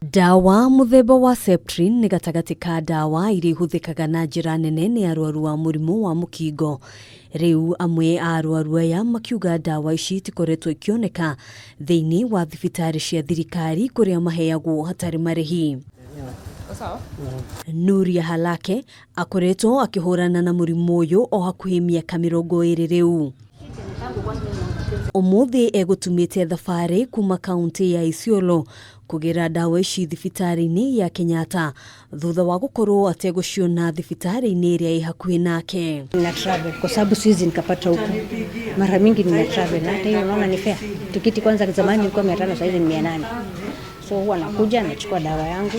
Ndawa mũthemba wa Septrin nĩ gatagatĩ ka ndawa iria ihũthĩkaga na njĩra nene nĩ arwaru a mũrimũ wa mũkingo. Rĩu amwe a arwaru aya makiuga ndawa ici itikoretwo ikĩoneka thĩinĩ wa thibitarĩ cia thirikari kũrĩa maheagwo hatarĩ marĩhi. Nuria Halake akoretwo akĩhũrana na mũrimũ ũyũ o hakuhĩ mĩaka 20 rĩu. Ũmũthĩ egũtumĩte thabarĩ kuma kaũntĩ ya Isiolo kũgĩra ndawa ici thibitarĩ-inĩ ya Kenyatta thutha wa gũkorwo ategũciona thibitarĩ-inĩ ĩrĩa ĩ hakuhĩ nake. Nina travel kwa sababu siwezi nikapata huku. Mara mingi nina travel na hata hiyo unaona ni fair. Tikiti kwanza zamani ilikuwa 500, sasa hivi ni 800. So huwa nakuja nachukua dawa yangu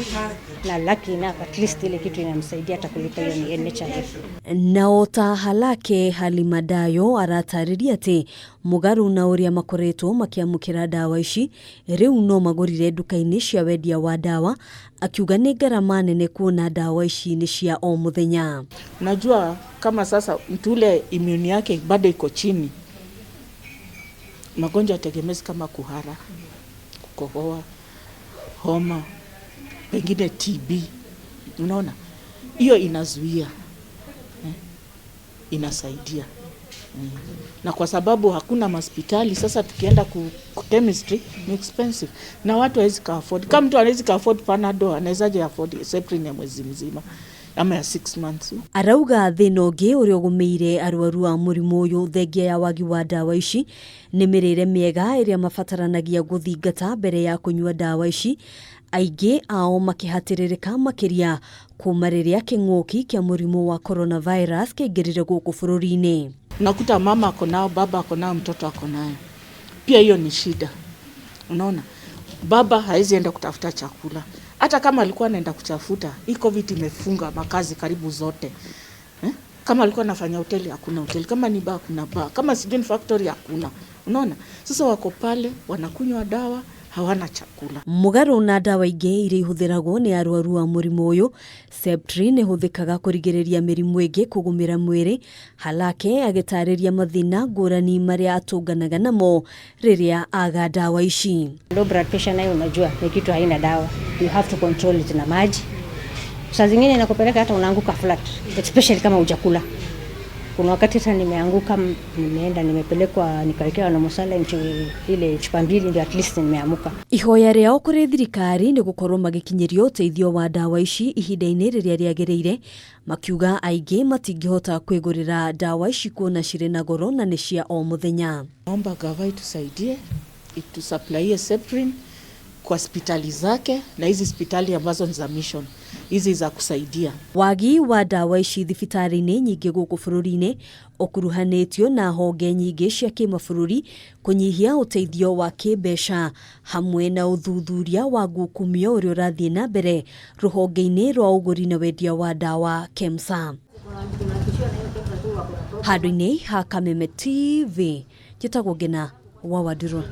na lucky enough at least ile kitu inamsaidia hata kulipa hiyo ni NHIF. Nao ta Halake Halima Dayo aratarĩria atĩ mũgarũ na ũrĩa makoretwo makĩamũkĩra ndawa ici rĩu no magũrire nduka-inĩ cia wendia wa ndawa, akiuga nĩ ngarama nene kuona ndawa ici nĩ cia o mũthenya. Unajua kama sasa mtu ule immune yake bado iko chini, magonjwa tegemezi kama kuhara, kukohoa, homa, pengine TB, unaona hiyo inazuia inasaidia. Na kwa sababu hakuna hospitali sasa, tukienda ku chemistry ni expensive na watu hawezi ka afford. Kama mtu anawezi ka afford Panadol, anawezaje afford Septrin ya mwezi mzima ama ya 6 months? Arauga thĩna ũngĩ ũrĩa ũgũmĩire arwaru a mũrimũ ũyũ thengia ya wagi wa ndawa ici nĩ mĩrĩre mĩega ĩrĩa mabataranagia gũthingata mbere ya kũnyua ndawa ici, aingĩ ao makĩhatĩrĩrĩka makĩria kuma rĩrĩa kĩng'ũki kĩa mũrimũ wa coronavirus kĩaingĩrire gũkũ bũrũri-inĩ. Unakuta mama ako nao, baba ako nao, mtoto ako nayo. Pia hiyo ni shida. Unaona? Baba haezi enda kutafuta chakula. Hata kama alikuwa anaenda kutafuta, hii COVID imefunga makazi karibu zote. Kama alikuwa anafanya hoteli, hakuna hoteli. Kama ni bar, hakuna bar. Kama sijui ni factory, hakuna. Unaona? Sasa wako pale, wanakunywa dawa, hawana chakula. Mũgarũ na ndawa ingĩ iria ihũthĩragwo nĩ arwaru a mũrimũ ũyũ, Septrin ĩhũthĩkaga kũrigĩrĩria mĩrimũ ĩngĩ kũgũmĩra mwĩrĩ. Halake agĩtarĩria mathĩna ngũrani marĩa atũnganaga namo rĩrĩa aga ndawa ici. Low blood pressure nayo unajua ni kitu haina dawa. You have to control it na maji. Saa zingine inakupeleka hata unaanguka flat, especially kama hujakula. Kuna wakati hata nimeanguka, nimeenda nimepelekwa nikawekewa na musala ile chupa mbili ndio at least nimeamuka. Ihoya rĩao kũrĩ thirikari nĩ gũkorwo magĩkinyĩrio ũteithio wa ndawa ici ihinda-inĩ rĩrĩa rĩagĩrĩire, makiuga aingĩ matingĩhota kwĩgũrĩra ndawa ici kuona cirĩ na goro na nĩ cia o mũthenya. Naomba gava itusaidie, itusupplyie Septrin kwa hospitali zake na hizi hospitali ambazo ni za mission, hizi za kusaidia. Wagi wa ndawa ici thibitarĩ-inĩ nyingĩ gũkũ bũrũri-inĩ ũkuruhanĩtio na honge nyingĩ cia kĩmabũrũri kũnyihia ũteithio wa kĩmbeca hamwe na ũthuthuria wa ngukumio ũrĩa ũrathiĩ na mbere rũhonge-inĩ rwa ũgũri na wendia wa ndawa KEMSA. Handũ-inĩ ha Kameme TV, njĩtagwo Ngina wa Wandirũ.